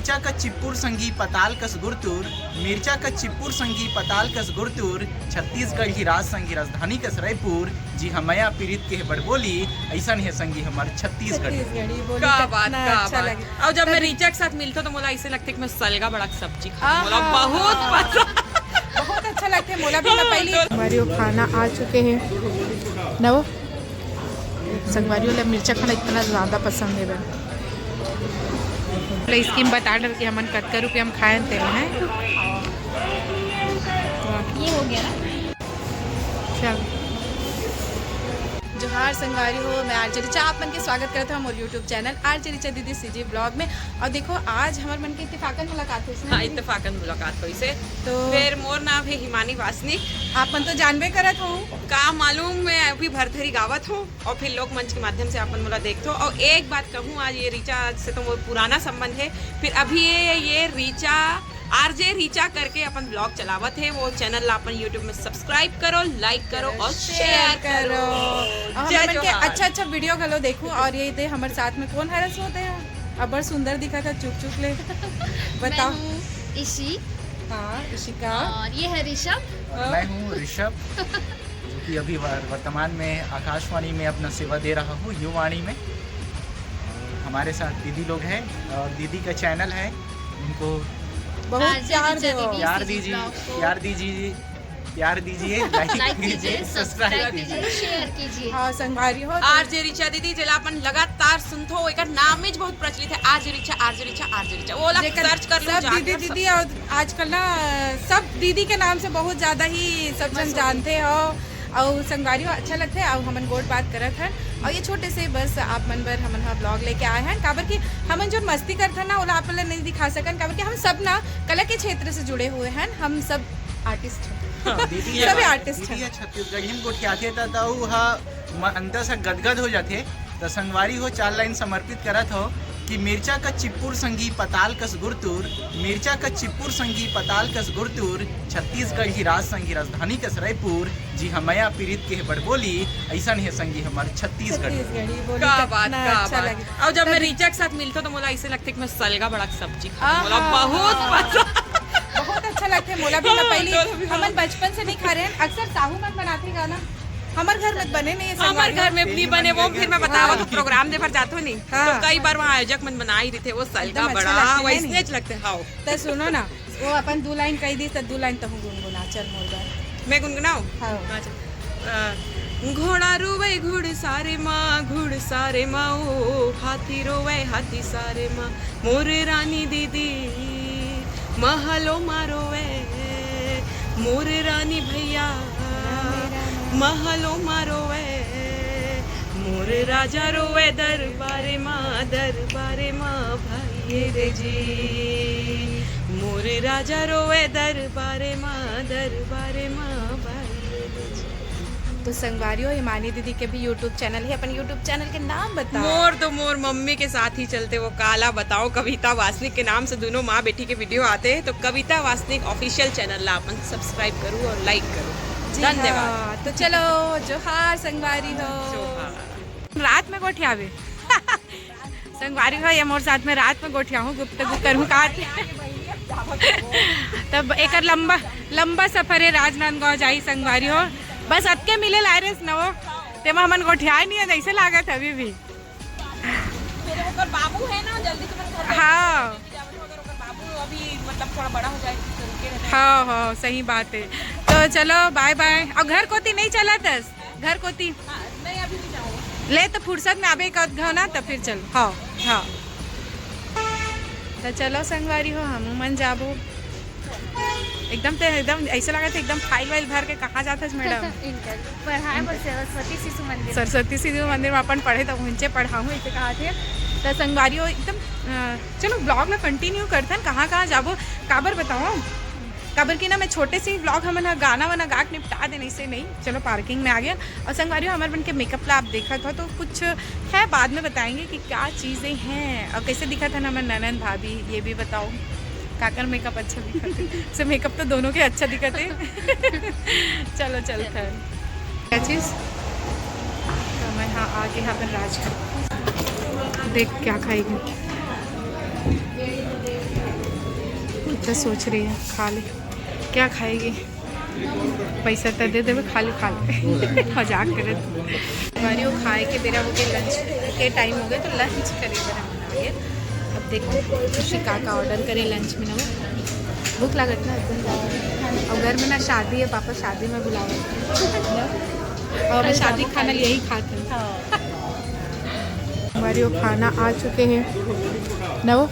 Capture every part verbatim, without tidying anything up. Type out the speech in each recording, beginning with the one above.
मिर्चा का चिप्पुर संगी पताल कस गुरतुर, मिर्चा का चिप्पुर संगी पताल कस गुरतुर, छत्तीसगढ़ ही राज संगी राजधानी कस रायपुर, जी हाँ मया पीरित के हे बड़बोली, ऐसन हे संगी हमर छत्तीसगढ़ी। छत्तीसगढ़ी बोली का बात, कितना का अच्छा बात। लगे। और जब मैं तभी रीचा के साथ मिलता हूँ तो मोला ऐसे लगता है कि मैं सलगा बड़ा सब्जी खाऊं। आहा। मोला बहुत पसंद। बहुत अच्छा लगता है मोला भी। मैं पहली संगवारी हो खाना आ चुके हैं। नवो संगवारी वाला मिर्चा खाना इतना ज़्यादा पसंद है। स्कीम बता डर के हमन कतका रुपया हम खाए तेल हैं। ये हो गया ना। चल। जोहार संगवारी हो, मैं आरजे रिचा आप मन के स्वागत करत हूँ मोर YouTube चैनल आरजे रिचा दीदी सीजी ब्लॉग में। और देखो, आज हमर मन के इत्तेफाकन मुलाकात होइस ना हाँ, दीदी? इत्तेफाकन मुलाकात होइस हे। तो फिर मोर नाम है हिमानी वासनिक। आप मन तो जानबे करत हो। का मालूम, मैं अभी भरथरी गावत हूँ और फिर लोक मंच के माध्यम से आप मन मोला देखथो। और एक बात कहूँ, आज ये रिचा से तो मोर पुराना संबंध है, फिर अभी ये, ये रिचा आरजे रिचा करके अपन ब्लॉग चलावत है, वो चैनल ला अपन YouTube में सब्सक्राइब करो, लाइक करो और शेयर करो। और जय हमन के जोहार। अच्छा अच्छा वीडियो घलो देखू। और ये दे हमर साथ में कौन हरस होते हैं, अबर सुंदर दिखा था चुप चुप ले। बताओ। मैं हूँ इशी। हाँ, इशिका। और ये है ऋषभ। और मैं हूँ ऋषभ, जो कि अभी वर-, वर्तमान में आकाशवाणी में अपना सेवा दे रहा हूँ, युवाणी में। और हमारे साथ दीदी लोग हैं और दीदी का चैनल है, उनको बहुत हाँ, प्यार दीदी, दो। दीदी, प्यार दीदी दीजिए, vlog को। प्यार दीजिए, प्यार दीजिए, लाइक लाइक कीजिए, कीजिए, सब्सक्राइब सब्सक्राइब कीजिए। कीजिए, शेयर कीजिए। हाँ, संगवारी हो तो आरजे रिचा दीदी, जेला अपन लगातार सुनथो, एकर नाम ही बहुत प्रचलित है, RJ Richa, RJ Richa, RJ Richa. वो वाला जेकर सर्च कर लो, सब जाके दीदी, सब दीदी और आजकल ना सब दीदी के नाम से बहुत ज्यादा ही सब जन फेमस हो गई। जानते हो। और संगवारी हो अच्छा लगता है, और हमन गोठ बात करत हन। और ये छोटे से बस आप मन बर हमन हा ब्लॉग लेके आए हैं, काबर कि हमन जो मस्ती करत हन ना, ओला आप मन ला नहीं दिखा सकन, काबर कि हम सब ना कला के क्षेत्र से जुड़े हुए हैं, हम सब आर्टिस्ट हैं। हाँ, दीदी सभी है, आर्टिस्ट दीदी हैं। है छत्तीसगढ़ी में गोठियाथे त, त ऊ हा म-, अंदर से गदगद हो जाथे। त संगवारी हो, चार लाइन समर्पित करत हो कि मिर्चा का चिप्पुर संगी पताल कस गुरतुर, मिर्चा का चिप्पुर संगी पताल कस गुरतुर, छत्तीसगढ़ ही राज संगी राजधानी कस रायपुर, जी हाँ मया पीरित के हे बड़बोली, ऐसन हे संगी हमर छत्तीसगढ़ी। छत्तीसगढ़ी बोली का बात, कितना का अच्छा बात। लगे। और जब मैं तभी रीचा के साथ मिलता हूँ तो मोला ऐसे लगता है कि मैं सलगा बड़ा सब्जी खाऊं। आहा। मोला बहुत पसंद। बहुत अच्छा लगता है मोला भी। मैं पहली, मोला भी हमन बचपन से नहीं खा रहे हैं, अक्सर साहू मन बनाते गाना, हमर घर में बने नहीं है हमार संगवारी। घर में भी बने, वो फिर मैं बतावत हूँ, हाँ। प्रोग्राम दे बर जात हो नहीं, हाँ। तो कई बार वहाँ आयोजक मन बनाई रहिथे, वो सलगा एकदम अच्छा बड़ा लगथे, है वैसने नहीं? लगथे, हाँ। त सुनो ना, वो अपन दू लाइन कही दी, त दू लाइन तहूँ गुनगुना, चल मोर बर। मैं गुनगुनाऊँ? हाँ। हाँ, चल। अ, घोड़ा रोवे घुड़सारे मा, घुड़सारे मा ओ, हाथी रोवे हाथी सारे मा, मोर रानी दीदी महलो मा रोवे, मोर रानी भैया महलो मा रोवे, मोर राजा रोवे दरबारे मा, दरबारे मा भाई रे जी, मोर राजा रोवे दरबारे मा, दरबारे मा भाई रे जी। तो संगवारी हो, हिमानी दीदी के भी YouTube चैनल है, अपन YouTube चैनल के नाम बताओ। मोर तो मोर मम्मी के साथ ही चलते, वो काला बताओ, कविता वासनिक के नाम से दोनों माँ बेटी के वीडियो आते हैं, तो कविता वासनिक ऑफिशियल चैनल ला अपन सब्सक्राइब करूँ और लाइक करूँ। जी धन्यवाद। हाँ, तो चलो जोहार संगवारी हो। जोहार। रात में गोठियाबे। संगवारी हो, ये मोर साथ में रात में गोठियाहूँ, गुप्त गुप्त करहूँ का। तब एकर लंबा, लंबा सफर है राजनांदगांव जाही संगवारी हो। बस अतके मिले लाए रेस नवो, तेमा हमन गोठियाए नहीं है, जैसे लागत है अभी भी। फिर ओकर बाबू है ना, जल्दी तुमन घर हाँ। लेके जावत हो, अगर ओकर बाबू अभी मतलब थोड़ा बड़ा हो जाए, तो रुके रहते हैं। हाँ, हाँ, सही बात है। तो चलो, बाय बाय। और घर कोती नहीं चलत हस? घर कोती? हाँ, नहीं, अभी नहीं जाऊँगी। ले, तो फुर्सत में आबे एक आध घाव ना, तो फिर चल। हाँ, हाँ। तो चलो संगवारी हो, हमू मन जाबो। एकदम ते, एकदम ऐसा लगा था, एकदम फाइल वाइल भर के कहाँ जात हस मैडम? इनकर पढ़ाए बर सरस्वती शिशु मंदिर। सरस्वती शिशु मंदिर में अपन पढ़े, तो उनसे पढ़ाऊँ, ऐसे कहा थे। तो संगवारी हो, एकदम, अ, चलो, ब्लॉग ला कंटिन्यू करथन, कहाँ कहाँ जाबो, काबर बताओ, काबर कि ना, मैं छोटे से ही ब्लॉग हमन ह गाना वाना गा के निपटा देन, ऐसे नहीं। चलो, पार्किंग में आ गया। और संगवारी हो, हमर मन के मेकअप ला आप देखत हो, तो कुछ है, बाद में बताएंगे कि क्या चीज़ें हैं और कैसे दिखत है ना हमर ननद भाभी, ये भी बताओ, काकर मेकअप अच्छा दिखत है? से मेकअप तो दोनों के अच्छा दिखत है। चलो, चलते हैं। क्या चीज़? तो मैं हाँ, आगे यहाँ पर राजगढ़। देख, क्या खाएगी। तो सोच रही है खा ले, क्या खाएगी? पैसा तो दे देवे, खा ले, खा ले। मजाक करे। संगवारी हो, खाए के बेरा हो गए, लंच के टाइम हो गए, तो लंच करे बर हम आ गए। अब देखो खुशी का का ऑर्डर करे लंच में ना, वो भूख लागत ना एकदम ज्यादा। और घर में ना शादी है, पापा शादी में बुलावे। और मैं शादी खाना यही खाते हैं। हमारी वो खाना आ चुके हैं ना, वो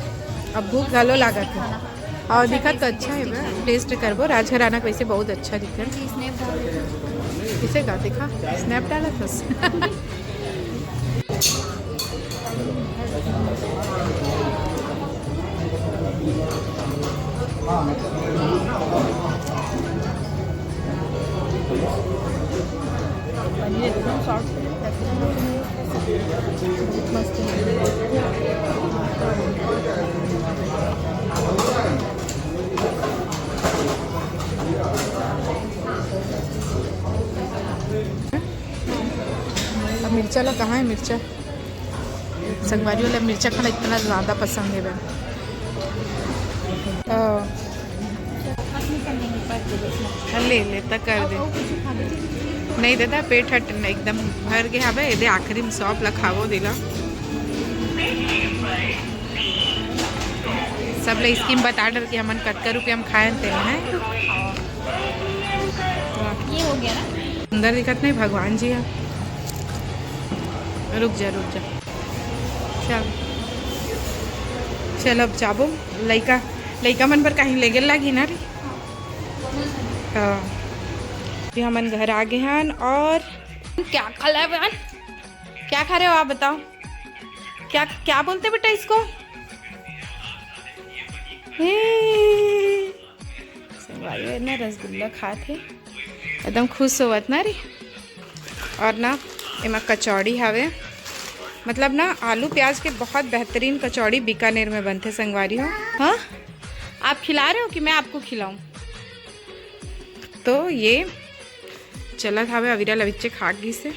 अब भूख घलो लागत है। और दिखत तो अच्छा है बे, टेस्ट करबो। राजघराना वैसे बहुत अच्छा दिखत। किसे का देखा, स्नैप डाला था। पनीर एकदम सॉफ्ट है, मस्त है। अब मिर्चा ला कहाँ है मिर्चा? संगवारी वाला मिर्चा खाना इतना ज़्यादा पसंद है बहन। हाँ। हाँ, ले ले, तक कर दे। नहीं दादा, पेट हट एकदम भर गया हवे। एदे आखिरी में सौंफ ला खावो दिला। सब ले स्कीम बता डर कि हमन कतका रुपया में खाए तेन है। ये हो गया ना? सुंदर दिखत नहीं, भगवान जी है। रुक जा, रुक जा। चल, चल अब जाबो। लइका, लइका मन बर कहीं लेगे लागी ना रे। हाँ, अभी हमन घर आ गए हन। और क्या खा रहे हो बहन? क्या खा रहे हो आप बताओ? क्या, क्या बोलते बेटा इसको? हे। संगवारी हो ना रसगुल्ला खात हे, एकदम खुश होवत ना रे। और ना एमा कचौड़ी हवे, मतलब ना आलू प्याज के बहुत बेहतरीन कचौड़ी बीकानेर में बनथे संगवारी हो। हाँ, आप खिला रहे हो कि मैं आपको खिलाऊं? तो ये चलत हवे, अविरा लविच्चे खा गिस हे।